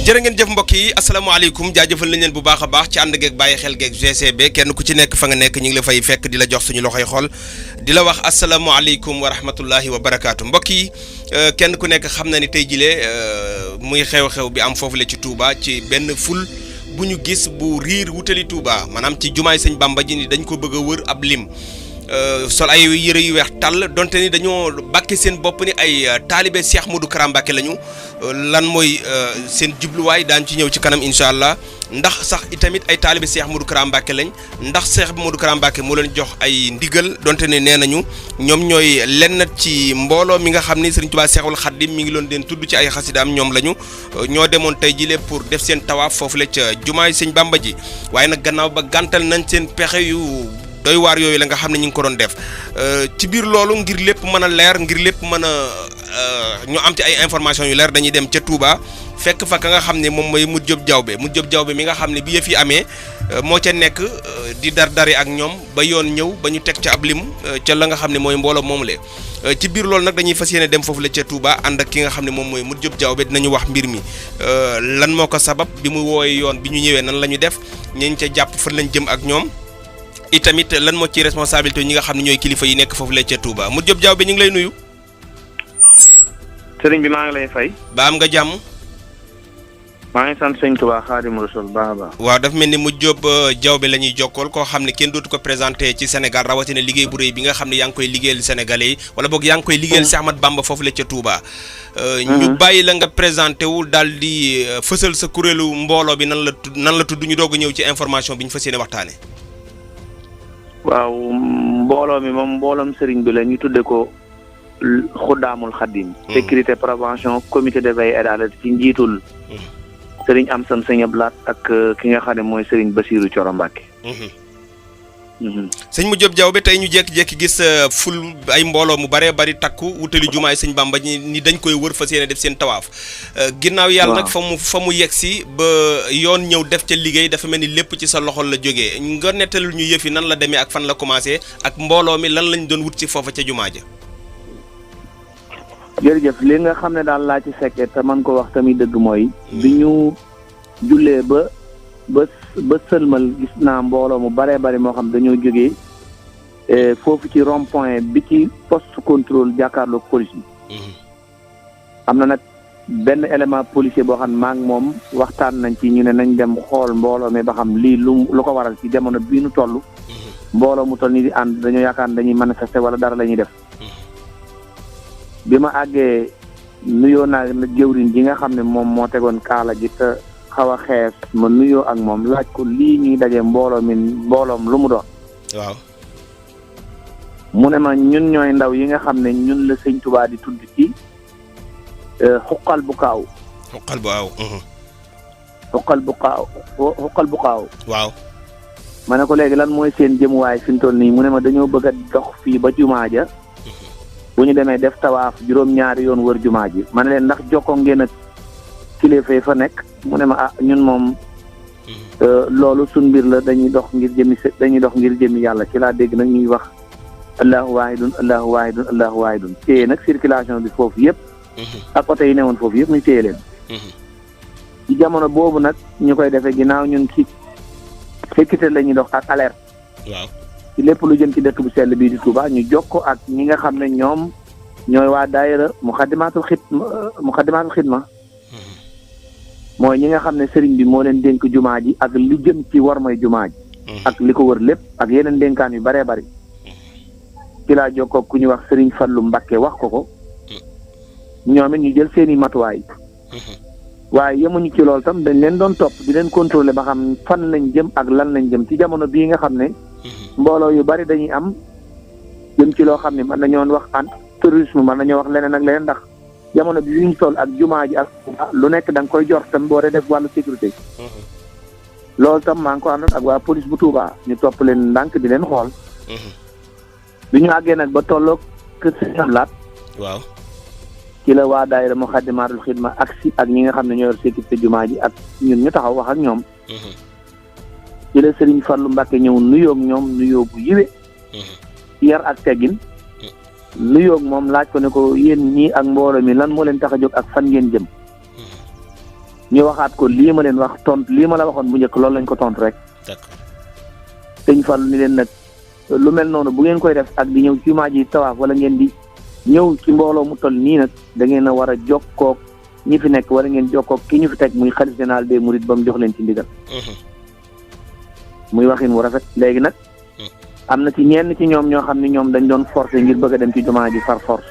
jërë ngeen jëf mbokk yi asalaamaaleykum jaajëfal nañ leen bu baax a baax ci ànd geeg bàyyi xel geeg GCB kenn ku ci nekk fa nga nekk ñu ngi la fay fekk di la jox suñu loxoy xol di la wax asalaamaaleykum wa rahmatullahi wa barakaatu mbokk yi kenn ku nekk xam na ni tey jilee muy xew-xew bi am foofu la ci Touba ci benn ful bu ñu gis bu riir wutali Touba maanaam ci jumaay sëñ Bamba ji ni dañ ko bëgg a wër ab lim sol ay yëre yu weex tàll donte ni dañoo bàkke seen bopp ni ay taalibe Cheikh Modou Kara Mbacké lañu lan mooy seen jubluwaay daañu ci ñëw ci kanam incha allah ndax sax itamit ay taalibe Cheikh Modou Kara Mbacké lañ ndax Cheikh Modou Kara Mbacké moo leen jox ay ndigal donte ne nee nañu ñoom ñooy lenn ci mbooloo mi nga xam ni Serigne Touba Cheikhul Khadim mi ngi loon den tudd ci ay xasidaam ñoom lañu ñoo demoon tey jile pour def seen tawaaf foofu la ca jumaay sëñ Bamba ji waaye nag gannaaw ba gàntal nañ seen pexe yu doy waar yooyu la nga xam ne ñu ngi ko doon def ci biir loolu ngir lépp mën a leer ngir lépp mën a ñu am ci ay information yu leer dañuy dem ca Touba fekk fa ka nga xam ne moom mooy Modou Diop Diawbe mi nga xam ne bi yëf yi amee moo ca nekk di dardari ak ñoom ba yoon ñëw ba ñu teg ca ab lim ca la nga xam ne mooy mbooloo moomu le ci biir loolu nag dañuy fas yéene dem foofu la ca Touba ànd ak ki nga xam ne moom mooy Modou Diop Diawbe dinañu wax mbir mi lan moo ko sabab bi mu wooyee yoon bi ñu ñëwee nan la ñu def ñañ ca jàpp fan lañ jëm ak ñoom itamit lan moo ci responsabilité ñi nga xam ne ñooy kilifa yi nekk foofu la ca Touba Modou Diop Diawbe ñu ngi lay nuyu. sëriñ bi maa ngi lay fay. ba am nga jàmm. maa ngi sant sëñ Touba Xaadimu Rasuul baax a baax. waaw dafa mel ni Modou Diop Diawbe la ñuy jokkool koo xam ne kenn dootu ko présenté ci Sénégal rawatina liggéey bu rëy bi nga xam ne yaa ngi koy liggéeyal Sénégalais yi wala boog yaa ngi koy liggéeyal Cheikh Ahmad Bamba foofu la ca Touba. ñu bàyyi la nga présenté wu daal di fësal sa kuréelu mbooloo bi nan la tudd ñu doog a ñëw ci information bi ñu fas yéene waxtaanee. waaw mbooloo mi moom mbooloom sëriñ bi la ñu tudde ko Xuddaamul Xadim. sécurité prévention comité de veille et d'alerte ci njiitul. sëriñ Amsam Sëñ Ablaat ak ki nga xam ne mooy sëriñ Basiiru Coro Mbàkke. sëñ Modou Diop Diawbe tey ñu jékki-jékki gis ful ay mbooloo mu baree bari takku wutali jumaay sëñ Bamba ni dañ koy wër fas yéene def seen tawaaf. ginnaaw yàlla nag fa mu yegg si ba yoon ñëw def ca liggéey dafa mel ni lépp ci sa loxol la jógee nga nettalul ñu yëf yi nan la demee ak fan la commencé ak mbooloo mi lan lañ doon wut ci foofa ca jumaa ja. jërëjëf li nga xam ne daal laa ci fekkee te man ko wax tamit dëgg mooy. bi ñu jullee ba sëlmal gis naa mbooloo mu baree bari moo xam dañoo jógee foofu ci rond point bi ci poste contrôle jàkkaarloog police bi. am na nag benn élément policier boo xam ne maa ngi moom waxtaan nañ ci ñu ne nañ dem xool mbooloo mi ba xam lii lu ko waral ci jamono bii nu toll. mbooloo mu toll nii di ànd dañoo yaakaar ne dañuy manifester wala dara la ñuy def. bi ma àggee nuyoo naa jëwriñ ji nga xam ne moom moo tegoon kaala gi te xaw a xees ma nuyoo ak moom laaj ko lii ñuy daje mbooloom lu mu doon. waaw. mu ne ma ñun ñooy ndaw yi nga xam ne ñun la sëñ Touba di tudd ci xuqal bu kaaw. xuqal bu kaaw. xuqal bu kaaw. waaw. ma ne ko léegi lan mooy seen jëmuwaay fi mu toll nii mu ne ma dañoo bëgg a dox fii ba jumaa ja. bu ñu demee def tawaaf juróom-ñaari yoon wër jumaa ji ma ne leen ndax jokkoo ngeen ak kilifa yi fa nekk mu ne ma ñun moom loolu suñ mbir la dañuy dox ngir jëmi yàlla ci laa dégg nag ñuy wax allahu waahidun allahu waahidun allahu waahidun téye nag circulation bi foofu yëpp ak oto yi newoon foofu yëpp ñu téye leen ci jamono boobu nag ñu koy defee ginnaaw ñun ci sécurité la ñuy dox ak alerte. waaw. ci lépp lu jëm ci dëkk bu sell bii di Touba ñu jokkoo ak ñi nga xam ne ñoom ñooy waa daayira Muxaddamaatul Xidma mooy ñi nga xam ne sëriñ bi moo leen dénk jumaa ji ak li jëm ci war may jumaa ji ak li ko wër lépp ak yeneen dénkaan yu baree bari ci laa jokkoo ku ñu wax sëriñ Fallu Mbakke wax ko ñoom it ñu jël seeni matuwaay waaye yemuñu ci loolu tam dañ leen doon topp di leen contrôler ba xam fan lañ jëm ak lan lañ jëm ci jamono bii nga xam ne mbooloo yu bari dañuy am jëm ci loo xam ne mën nañoo wax terrorisme mën nañoo wax leneen ak leneen ndax jamono bi ñu toll ak jumaa ji ak lu nekk da nga koy jor tam boo dee def wàllu sécurité. loolu tam maa ngi ko àndoon ak waa police bu Touba ñu topp leen ndànk di leen xool. bi ñu àggee nag ba tolloog kër Sëñ Ablaat. waaw. ci la waa daayira Muxaddamaatul Xidma aksi ak ñi nga xam ne ñoo yor sécurité jumaa ji ak ñun ñu taxaw wax ak ñoom. ci la Serigne Fallou Mbacké ñëw nuyoog ñoom nuyoo bu yiwe yar ak teggin nuyoog moom laaj ko ne ko yéen ñii ak mbooloo mi lan moo leen tax a jóg ak fan ngeen jëm ñu waxaat ko lii ma leen wax tontu lii ma la waxoon bu njëkk loolu lañ ko tontu rek. d'accord. sëñ Fall ni leen nag lu mel noonu bu ngeen koy def ak di ñëw ci jumaa ji tawaaf wala ngeen di ñëw ci mbooloo mu toll nii nag da ngeen a war a jokkoog ñi fi nekk wala ngeen jokkoog ki ñu fi teg muy xalif général des mourides ba mu jox leen ci ndigal. muy waxin wu rafet léegi nag. am na ci ñenn ci ñoom ñoo xam ne ñoom dañ doon forcer ngir bëgg a dem ci jumaa ji par force.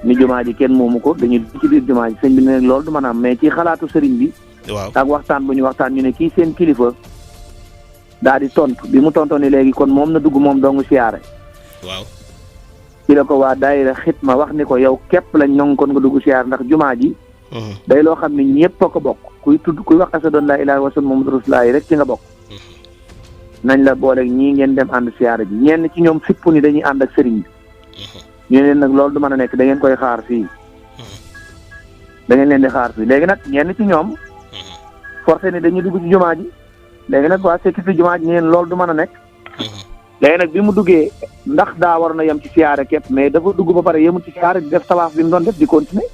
ni jumaa ji kenn moomu ko dañuy ci biir jumaa ji sëñ bi ne loolu du mën a am mais ci xalaatu sëriñ bi. waaw ak waxtaan bu ñu waxtaan ñu ne kii seen kilifa daal di tontu bi mu tontoo ni léegi kon moom na dugg moom dongu siyaare. waaw. ci la ko waa daayira xitma wax ni ko yow képp lañ nangu kon nga dugg siyaare ndax jumaa ji. day loo xam ne ñëpp a ko bokk kuy tudd kuy wax ashhadu an laa ilaaha wa sallam muhammadu rasulullah rek ci nga bokk. nañ la booleeg ñii ngeen dem ànd siyaare ji ñenn ci ñoom fippu ni dañuy ànd ak sëriñ bi. ñu leen nag loolu du mën a nekk da ngeen koy xaar fii. da ngeen leen di xaar fii léegi nag ñenn ci ñoom. forcé ni dañuy dugg ci jumaa ji. léegi nag waa sécurité jumaa ji ñu leen loolu du mën a nekk. léegi nag bi mu duggee ndax daa war na yem ci siyaare képp mais dafa dugg ba pare yemul ci siyaare di def tawaaf bi mu doon def di continuer.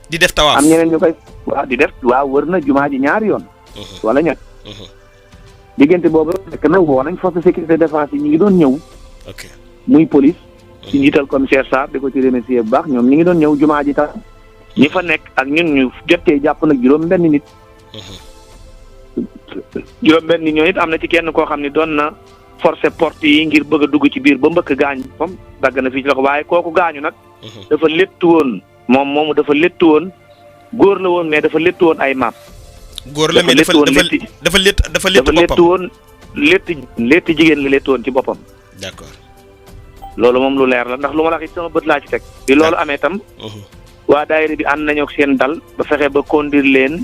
di def tawaaf am ñeneen ñu koy waaw di def waaw wër na jumaa ji ñaari yoon. wala ñett. diggante boobu fekk na woo nañ force de sécurité défense yi ñu ngi doon ñëw. ok muy police. ci njiital commissaire Sarr di ko ci remercier bu baax ñoom ñi ngi doon ñëw jumaa ji tam. ñi fa nekk ak ñun ñu jotee jàpp nag juróom-benn nit. juróom-benn nit ñooñu it am na ci kenn koo xam ne doon na forcer porte yi ngir bëgg a dugg ci biir ba mbëkk gaañ moom dagg na fii ci la ko waaye kooku gaañu nag. dafa léttu woon moomu dafa léttu woon góor la woon mais dafa léttu woon ay maam. góor la mais dafa léttu léttu woon létti jigéen la léttu woon ci boppam. d'accord. loolu moom lu leer la ndax lu ma la wax it sama bët laa ci teg. bi loolu amee tam. waa daayira bi ànd nañu ak seen dal ba fexe ba conduire leen.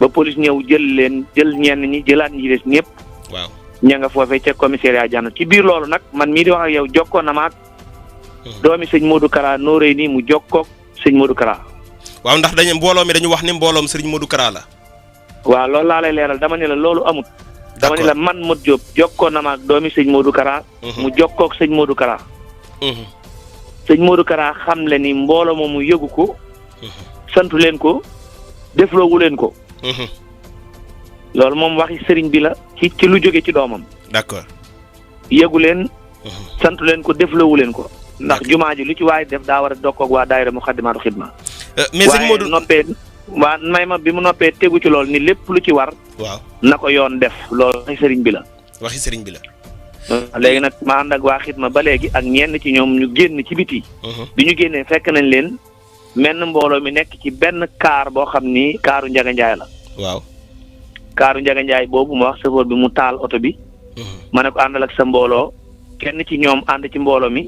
ba police ñëw jël ñenn ñi jëlaat ñi des ñëpp. waaw ña nga foofee ca commissariat jànn ci biir loolu nag man mii di wax ak yow jokkoon na maag. doomi sëñ Modou Kara nooree nii mu jokkoog sëñ Modou Kara. waaw ndax mbooloo mi dañu wax ni mbooloom sëriñ Modou Kara la. waaw loolu laa lay leeral dama ne la loolu amut. dama ne la man Modou Diop jokkoon na maag doomi sëñ Modou Kara. mu jokkoog sëñ Modou Kara. sëñ Modou Kara xam le ni mbooloo moomu yëgu ko. santu leen ko defloowu leen ko. loolu moom waxi sëriñ bi la ci lu jóge ci doomam. d'accord. yëgu leen. santu leen ko defloowu leen ko. ndax jumaa ji lu ci waay def daa war a dokkoog waa daayira Muxaddamatul Xidma. mais sëñ Modou waaye noppee waa may ma bi mu noppee tegu ci loolu ni lépp lu ci war. waaw na ko yoon def loolu waxi sëriñ bi la. waxi sëriñ bi la. léegi nag ma ànd ak waa Xidma ba léegi ak ñenn ci ñoom ñu génn ci biti. bi ñu génnee fekk nañ leen. menn mbooloo mi nekk ci benn kaar boo xam ni kaaru Njaga Njaay la. waaw. kaaru Njaga Njaay boobu ma wax chauffeur bi mu taal oto bi. ma ne ko àndal ak sa mbooloo kenn ci ñoom ànd ci mbooloo mi.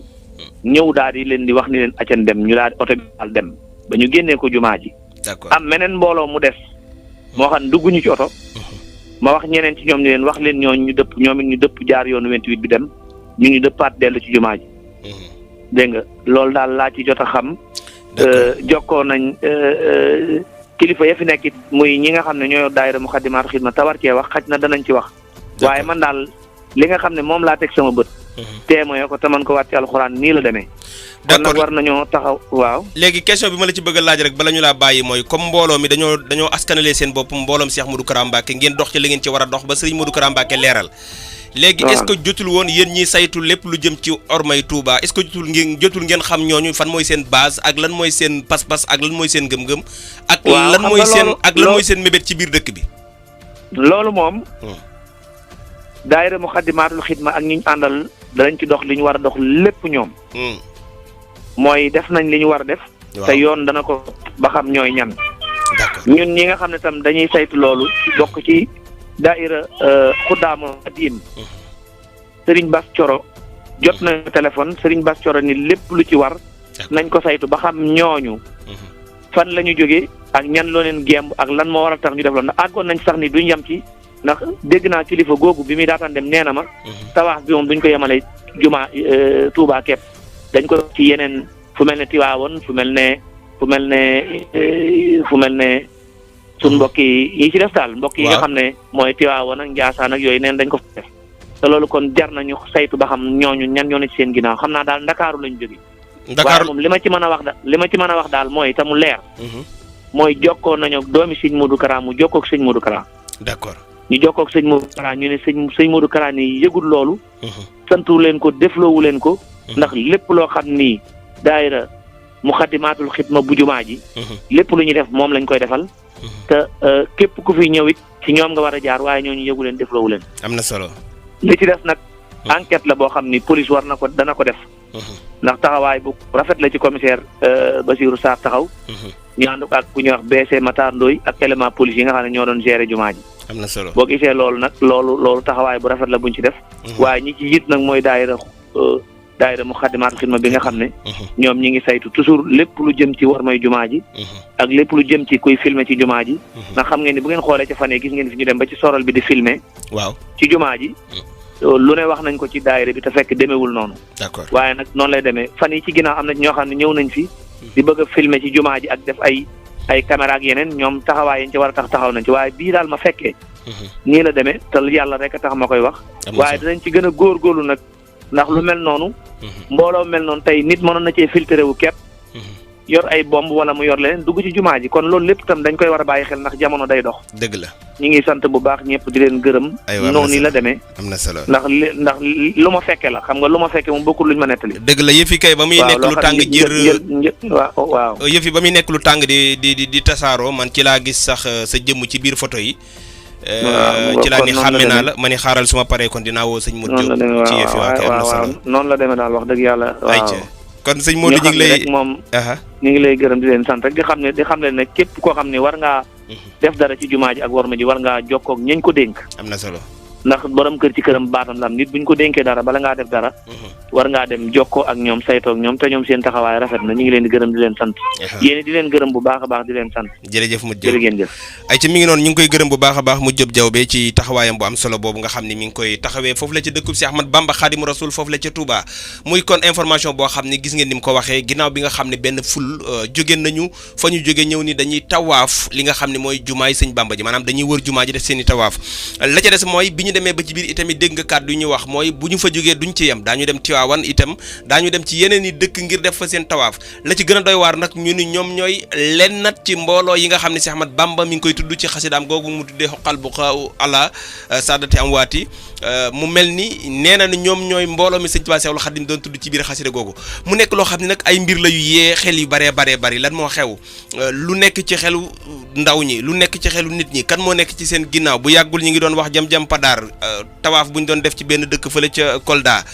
ñëw daal di leen di wax ni leen accan dem ñu daal di oto bi daal dem ba ñu génnee ko jumaa ji. d'accord am meneen mbooloo mu des. moo xam ne dugguñu ci oto. ma wax ñeneen ci ñoom ni leen wax leen ñooñu ñu dëpp ñoom it ñu dëpp jaar yoonu 28 bi dem ñu dëppaat dellu ci jumaa ji. dégg nga loolu daal laa ci jot a xam. jokkoo nañ kilifa ya fi nekk it muy ñi nga xam ne ñoo daayira Muxaddamatul Xidma tawar cee wax xaj na danañ ci wax. waaye man daal li nga xam ne moom laa teg sama bët. témoin ko te man ko wàcc alxuraan nii la demee. kon nag war nañoo taxaw waaw. léegi question bi ma la ci bëgg a laaj rek bala ñu laa bàyyi mooy comme mbooloo mi dañoo askanalee seen bopp mbooloom Cheikh Modou Kara Mbacké ngeen dox ci li ngeen ci war a dox ba Serigne Modou Kara Mbacké leeral. léegi est-ce que jotul woon yéen ñi saytu lépp lu jëm ci ormay Touba est-ce que jotul ngeen xam ñooñu fan mooy seen base ak lan mooy seen pas-pas ak lan mooy seen gëm-gëm. ak lan mooy seen mébét ci biir dëkk bi. loolu moom. daayira Muxaddamatul Xidma ak ñi ñu àndal danañ ci dox li ñu war a dox lépp ñoom. mooy def nañ li ñu war a def. te yoon dana ko ba xam ñooy ñan. d'accord ñun ñi nga xam ne tam dañuy saytu loolu bokk ci daayira Xuddaamu Xaadim. Serigne Bass Coro jot na téléphone Serigne Bass Coro ni lépp lu ci war. nañ ko saytu ba xam ñooñu. fan la ñu jógee ak ñan loo leen gemb ak lan moo war a tax ñu def loolu ndax àggoon nañ sax ni duñ yem ci. ndax dégg naa kilifa googu bi muy daataan dem nee na ma. tawaaf bi moom duñ ko yemale jumaa Touba képp dañ ko ci yeneen fu mel ne Tiwaawoon fu mel ne suñ mbokk yi ci def daal mbokk yi nga xam ne mooy Tiwaawoon ak Njaasaan ak yooyu neen dañ ko fa def te loolu kon jar nañu saytu ba xam ñooñu ñan ñoo ne ci seen ginnaaw xam naa daal Ndakaaru lañ jóge waaye moom li ma ci mën a wax daal mooy te mu leer mooy jokkoo nañu ak doomi sëñ Modou Kara mu jokkoo ak sëñ Modou Kara. d'accord ñu jokkoo ak sëñ Modou Kara ñu ne sëñ Modou Kara ni yëgul loolu. santu leen ko defloowu leen ko. ndax lépp loo xam ni daayira Muxaddamaatul Xidma bu jumaa ji. lépp lu ñuy def moom lañ koy defal. te képp ku fi ñëw it ci ñoom nga war a jaar waaye ñooñu yëgu leen defloowu leen. am na solo. li ci des nag. enquête la boo xam ni police war na ko dana ko def. ndax taxawaay bu rafet la ci commissaire Basirou Sarr taxaw. ñu ànd ak ku ñuy wax BC Matar Ndoye ak élément police yi nga xam ne ñoo doon gérer jumaa ji. am na solo boo gisee loolu nag loolu taxawaay bu rafet la buñ ci def. waaye ñi ci jiit nag mooy daayira Muxaddamaatul Xidma bi nga xam ne. ñoom ñi ngi saytu toujours lépp lu jëm ci war may jumaa ji. ak lépp lu jëm ci kuy filmer ci jumaa ji. ndax xam ngeen ni bu ngeen xoolee ca fan yii gis ngeen fi ñu dem ba ci sorol bi di filmer. waaw ci jumaa ji. lu ne wax nañ ko ci daayira bi te fekk demeewul noonu. d'accord waaye nag noonu lay demee fan yi ci ginnaaw am na ñoo xam ne ñëw nañ fi. di bëgg a filmer ci jumaa ji ak def ay caméra ak yeneen ñoom taxawaay yi ci war a taxaw nañ ci waaye bii daal ma fekkee. nii la demee te yàlla rek a tax ma koy wax. waaye dinañ ci gën a góorgóorlu nag ndax lu mel noonu. mbooloo mel noonu tey nit mënoon na cee filtré wu képp. yor ay bomb wala mu yor leneen dugg ci jumaa ji kon loolu lépp itam dañ koy war a bàyyi xel ndax jamono day dox. dëgg la. ñu ngi sant bu baax ñëpp di leen gërëm. noonu ni la demee. am na solo ndax lu ma fekke la xam nga lu ma fekke moom bokkul luñ ma nettali. dëgg la yëf yi kay ba muy nekk lu tàng jër waaw yëf yi ba muy nekk lu tàng di tasaaroo man ci laa gis sax sa jëmm ci biir photo yi. ci laa ni xàmme naa la ma ni xaaral suma paree kon dinaa woo sëñ Modou Diop ci yëf yi waa kay am na solo noonu la demee daal wax dëgg yàlla. waaw kon sëñ Modou ñu ngi lay moom ñu ngi lay gërëm di leen sant rek di xam ne ne képp koo xam ne war ngaa def dara ci jumaa ji ak war ma ji war ngaa jokkoo ak ñañ ko dénk. am na solo ndax borom kër ci këram baatam lam nit buñ ko dénkee dara bala ngaa def dara. war ngaa dem jokkoo ak ñoom saytoo ak ñoom te ñoom seen taxawaay rafet na ñu ngi leen di gërëm di leen sant. yéen di leen gërëm bu baax a baax di leen sant. jërëjëf Modou Diop jërëjëf. ay ci mi ngi noonu ñu ngi koy gërëm bu baax a baax Modou Diop Diawbe ci taxawaayam bu am solo boobu nga xam ne mi ngi koy taxawee foofu la ci dëkkub si Ahmad Bamba Xaadimu Rasul foofu la ca Touba muy kon information boo xam ne gis ngeen ni mu ko waxee ginnaaw bi nga xam ne benn ful jóge nañu fa ñu jóge ñëw ni dañuy tawaaf li nga xam ne mooy jumaay sëñ Bamba ji maanaam dañuy wër jumaa ji def seen i tawaaf la ca des mooy bi ñu demee ba ci biir itamit dégg nga kàddu yu ñu wax mooy bu ñu fa jógee duñ ci yem daañu dem Tiwaawan itam daañu dem ci yeneen i dëkk ngir def fa seen tawaaf la ci gën a doy waar nag ñu ni ñoom ñooy lennat ci mbooloo yi nga xam ne Cheikh Ahmad Bamba mi ngi koy tudd ci xasidaam googu mu tuddee xoqal bu xaw ala sadati am waati mu mel ni nee na ni ñoom ñooy mbooloo mi sëñ Tuubaa Seexul Xadiim doon tudd ci biir xasida googu mu nekk loo xam ne nag ay mbir la yu yee xel yu baree bari lan moo xew lu nekk ci xelu ndaw ñi lu nekk ci xelu nit ñi kan moo nekk ci seen ginnaaw bu yàggul ñi ngi doon wax jam-jam padaar tawaaf bu ñu doon def ci benn dëkk fële ca Kolda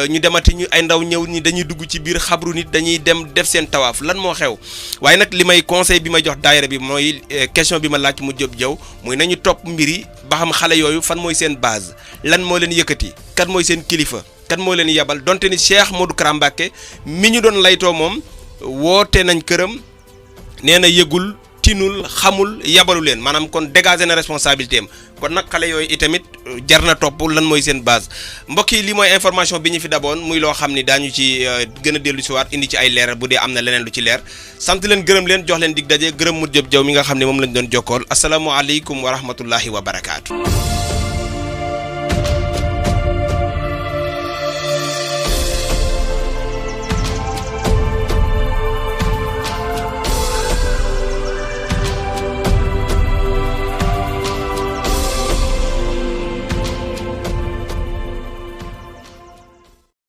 ñu demati ñu ay ndaw ñëw ñi dañuy dugg ci biir xabru nit dañuy dem def seen tawaaf lan moo xew waaye nag li may conseil bi may jox daayira bi mooy question bi ma laaj mu Diop Diaw muy nañu topp mbir yi ba xam xale yooyu fan mooy seen base lan moo leen yëkkati kan mooy seen kilifa kan moo leen yebal donte ni Cheikh Modou Kara Mbacké mi ñu doon laytoo moom woote nañ këram nee na yëgul tinul xamul yabalu leen maanaam kon dégager na responsabilité am kon nag xale yooyu itamit jar na topp lan mooy seen base mbokk yi lii mooy information bi ñu fi daboon muy loo xam ni daañu ci gën a dellu si waat indi ci ay leer bu dee am na leneen lu ci leer sant leen gërëm leen jox leen dig daje gërëm Modou Diop Diaw mi nga xam ne moom lañ doon jokkool asalaamualeykum wa rahmatullahi wa barakaatu.